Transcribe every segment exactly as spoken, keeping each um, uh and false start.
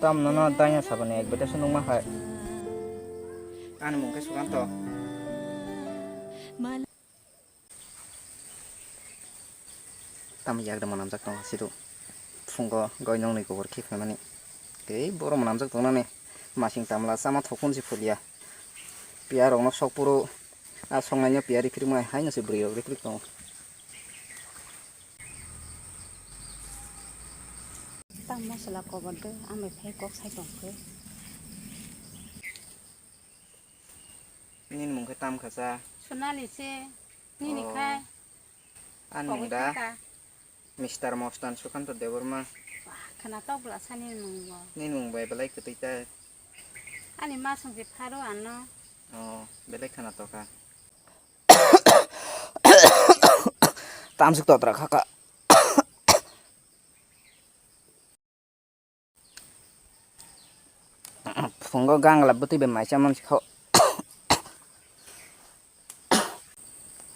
Tam nono danya sabani advertise nungma hai. Ani mung khe Sukanto. Tamo yak de mwnamjak tongo sidu. Phungo goi nokni gobor khiphaimani. Tei boro mwnamjak tongnani. Masing tamla chama thokphunsi phulia. Piyarokno sok phuru, a songnaino piya riphrikmai haino se bwrwirok riphriktongo. Tang masala kobor de, ang bai phai kok sai tong khe. Nini mung khe tam kha cha? Sonali se, nini Oh. Khai? Ani mung Kobor da? Kha ka? Mister Mostan Sukanto Debbarma. Wah, khana tok bwla sa nini mung bo. Nini mung bai belai kwtwi ta? Ani ma song je pharo ano. Oh, belai khana toka. Tamsuk totra kha ka. Phungo gangla bwtwi bai mai chamani kho.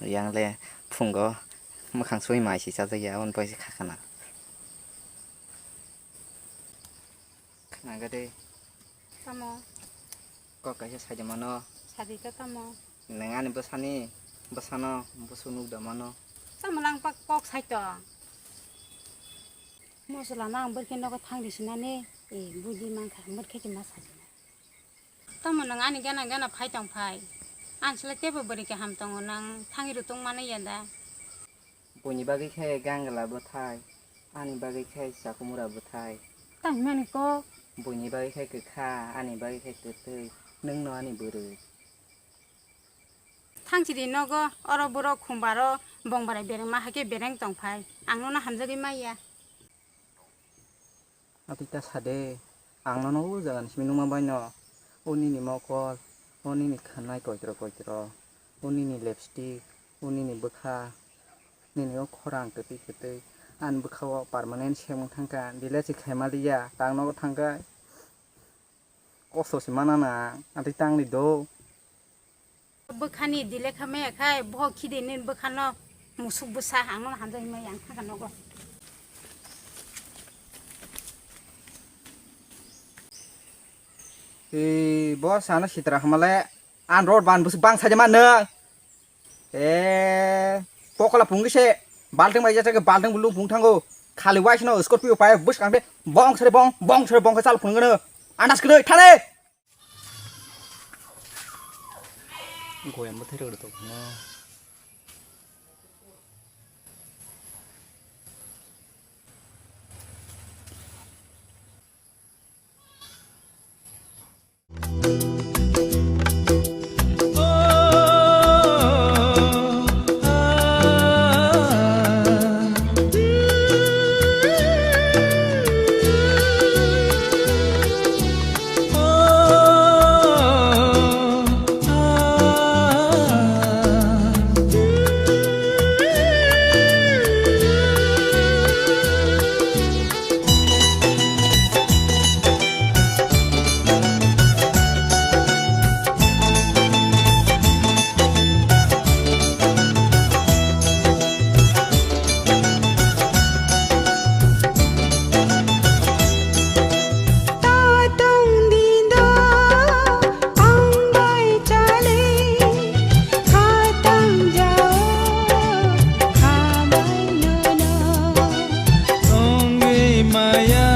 Yang le phungo mwkhang sui mai si chajak ya, aboni pai se kha khana. Khna ga de. Tamo? Kok kaisa sai de mano. Sadi ta tamo? Nang ani bwsani, bwsano, bwswk nuk da mano. Tamo lang pak kok sai to. Mosola no ang bwrkhe nogo thang di sinani, e, buidi mankha, bwrkhe khe ma sajina. Tamo nwng ani gana gana phai tong phai? Ang selai teibo bwrwi kaham tongo, nwng thangwi rw tong mano ya da? Buini bagwi khe gangla bwthai, ani bagwi khe chakumura bwthai. Tang mani kok? Buini bagwi khe kwkha, ani bagwi khe kwtwi, nwngno ani bwrwi. Thangchiri nogo, oro borok khum baro bong barai berengma hai khe bereng tong phai. Ang nono hamjagwi maya. Atwi ta sa de, ang nono o jaga ni simi nukma bai no. O nini mokol, o nini khanai koitro koitro, o nini lipstick, o nini bwkha, nini o khorang kwtwi kwtwi. Ani bwkha o permanent semung thangkha, delete se khaima liya, tang nogo thangkha. Kosto se mana na, atwi tang di do. Bwkhani delete kha maya khai, bohok khidi nini bwkhano musuk bwsa, ang nono hamjagwi maya, ang thangkha nogo. Ee, bo sana sitra hamale, an rod ban bwswk bang saja ma nwng. Ee, pokola pungwi se, balting bai jajak, balting bulu pung thango. Khali wai sino Scorpio pai bwskang de, bong sere bong, bong sere bong khe chal phunung gano. Andas kwrwi, thane! Goyam bo thairok rw tongkha no. Tongwi maya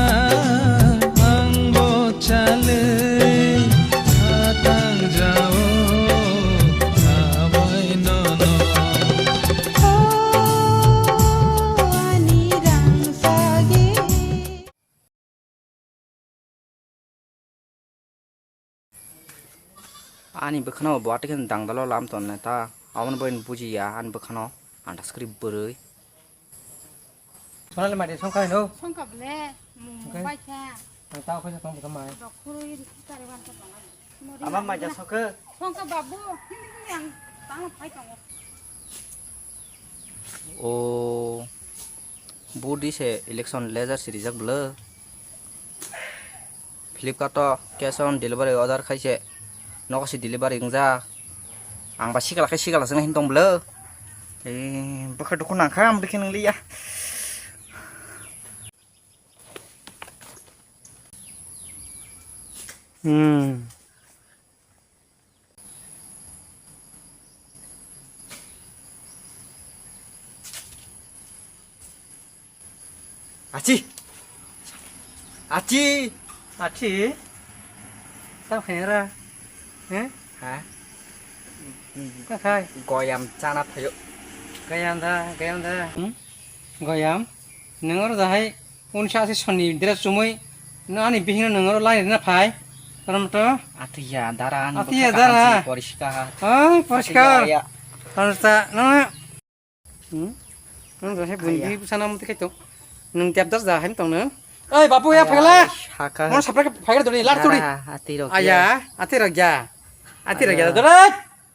ang bo chalwi kha tangjao khabai nono. O ani rang sagi. Ani bwkhano bo atwi khe dangdalo lam ton neta. Aboni boin bujiya ani bwkhano andas kwrwi bwrwi. Sonali mari songkha hino? Songkha ble, mung bai kha. Ang tao khaisa tong bwkha mai. Dokhurui kare wan ta tongo. Ama mai ja sokhe? Songkha babu, hini hini ang tang phai tongo. O budi se election ledger si rijak bwle. Flipkart o cash on delivery order khaise nogo si delivery wngjak. Ang ba sikala khe sikala chwng hin tong bwle. Ee bwkha dukhu nang kha ang bwkhe nang liya. Hmm. Achi. Achi. Achi. Tamo khainai ra. He? Ha? Tamo khai. Goyam chana phaio. Goyam da, goyam da. Hmm? Goyam. Nwng oro da hai unsa se soni dress chumui. Nwng ani bihingno nwng oro line rina phai. Oro moto. Atiya dara ani. Atiya bwkha kaham dara. Sini poriskar. Ah, poriskar. Atiya ya. Oro ta, nwng Hmm? Ang rasa bunyi sana mesti kaitu. Nung tiap das dah hem tong nung. Oi, bapu ya, pagla. Haka. Mon sapra pagla dori, lar dori. Ati rok. Aya, ati rok ya. Ati rok ya, dori.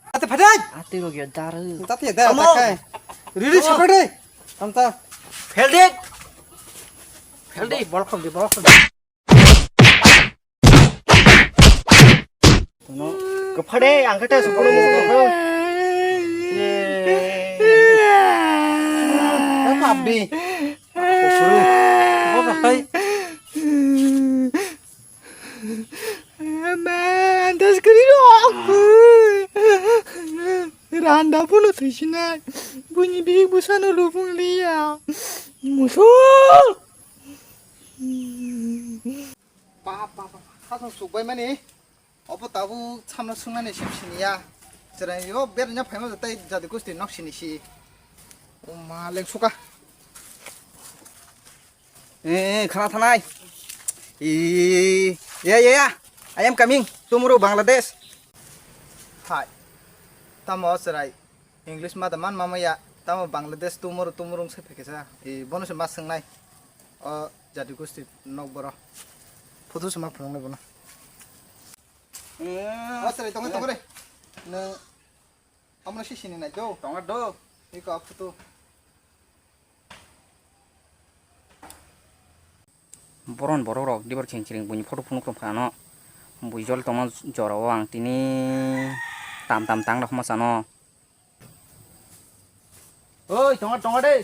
Ati padai. Ati rok ya, dar. Tati ya, dar, takai. Riri sapra deh. Tanta. Feldik. Feldik. Bolkhok di, bolkhok di. Kwphade, ang khe tei sukuru musuku khe. Ye. Khe kabdi. Sukuru. Bo bahai. Ma, andas kari rok. Randa puno twisinai. Buini bihik bwsano lubung liya. Musul. Pa, pa, pa, pa, khasong sukbai mani. Obo tabuk samno swngnani sip siniya. Chwrai o berajak phaima tei jadi kusti nok sini si. O ma leng suka. Eh, eh, khana thanai. I, ya, ya, ya. I am coming. Tomorrow Bangladesh. Hai. Tamo chwrai. English ma da man ma ya, tamo Bangladesh tumor tumor wng se phaikha sa. E, bono se ma swngnai. O jadi gusti nok boro. Photo se ma phunuknai bono. Mm. O sari tongo tongo re. Nang amno si sini nai do. Tongo do. Iko photo. Boron borok rok dibar kheng khring buini photo phunuk tong phano. Bui jol tongma jora o ang tini tam tam tang rok ma sano. Oi, tonga, tonga de.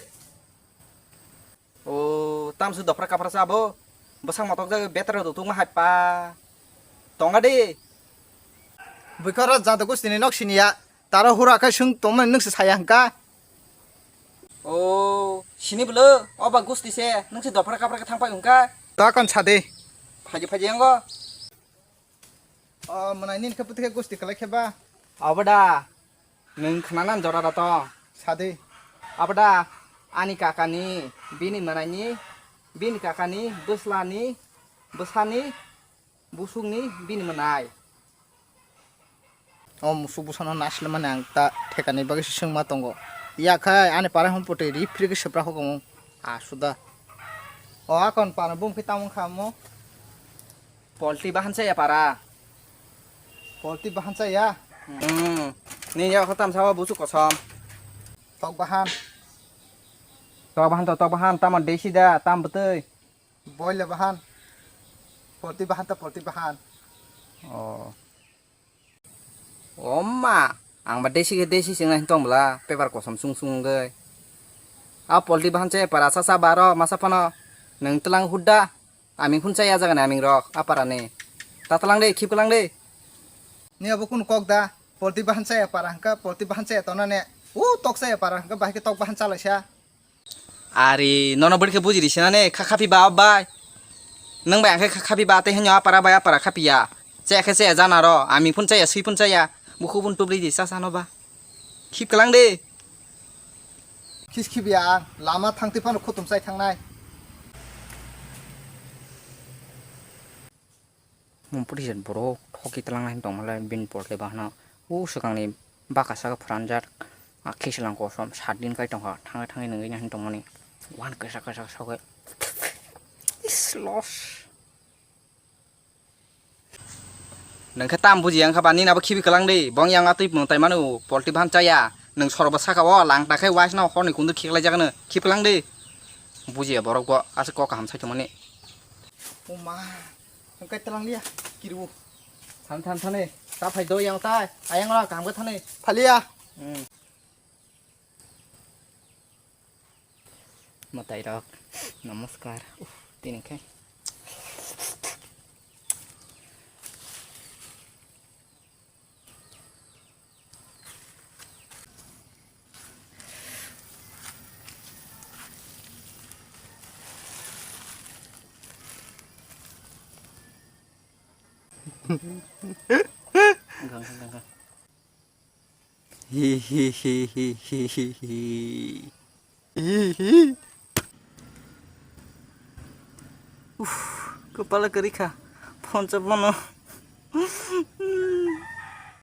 O, tamsu dopra kapra sa bo. Bwsak motok jagwi betra do tungma hai pa. Tonga de. Buikara jado gustini nok siniya. Taro hura khai sung tongma nung se saya hangka. O, sini bolo. Oba gusti se. Nung se dopra kapra ka thang pai hangka. Ta kon sade. Phaji phaji ango. O, mwnai nini khe pwtwi khe gusti kwlai khe ba? Obo da, nwng khwnanan jora da tong. Sadi. Obo da, ani kakani, bini mwnaini, bini kakani, bwslani, bwsani, busukni, bini mwnai. O musuk bwsano naisle mani ang ta thekani bagwi se swngma tongo. Yakhai ani para hwn pwtwi ri phri khe swpra hokong asuda. O akon para bum khe tamung kha mo. Polti bahan chaya para. Polti bahan chaya? Hmm. Ni ya kho tamsa o busu kosom. Tok bahan. Tok bahan to tok bahan tamo desi da tam bwtwi. Boila bahan. Polti bahan to polti bahan. Oh. Oma, ang ba desi khe desi sing nai tong bla paper kosom sung sung wngwi. A polti bahan chaya para sa sa baro masa phano nwng tlang hudda. Aming phun chaya jagani aming rok, aparani. Ta tlang de, khip klang de. Ni abo kun kok da? Polti bahan chaya para hangka, polti bahan chaya tona ne. U tok chaya para hangka, bahai ke tok bahan chalaisa. Ari, nono bwrwi khe buji risi nane, kha khapi ba bai. Nwng bai ang khe kha khapi ba, tei hwnyo apara bai apara khapiya. Chaya khe chaya jana ro, aming phun chaya, swi phun chaya. Bukhuk phun tubri di, cha chano ba. Khip klang de. Khis khibya ang lama thangtwi phano khutum chai thangnai. Mung puri jet borok thoki tlang hin tongmalai bin porte bahno. O swkangni baka saka phranjak. A khiselang kosom sat din kai tongkha. Thangai thangai nungwi hin tongmani. Wan kasa kasa soke. Is loss. Nung khe tam buji yang kha ba, nini abo khibi kwlang de, bong yang atwi mwtai manu, polti bahan chaya, nung sorobo saka o, lang ta khe wais no, horni kundur khiklai jagano, khib kwlang de. Bujiya borok bo, aswk kok kaham sai tongmani. O ma, nung kai tlang liya, kiru. Than, than, thane, ta phai do yang tai, ayang la, kaham khe thane. Phaliya. Hmm. Mwtai rok, namaskar. Uf, tini khe. Hi hi hi hi hi hi hi. Hi hi. Uff, kwpala kwrwi kha. Phone chapmano.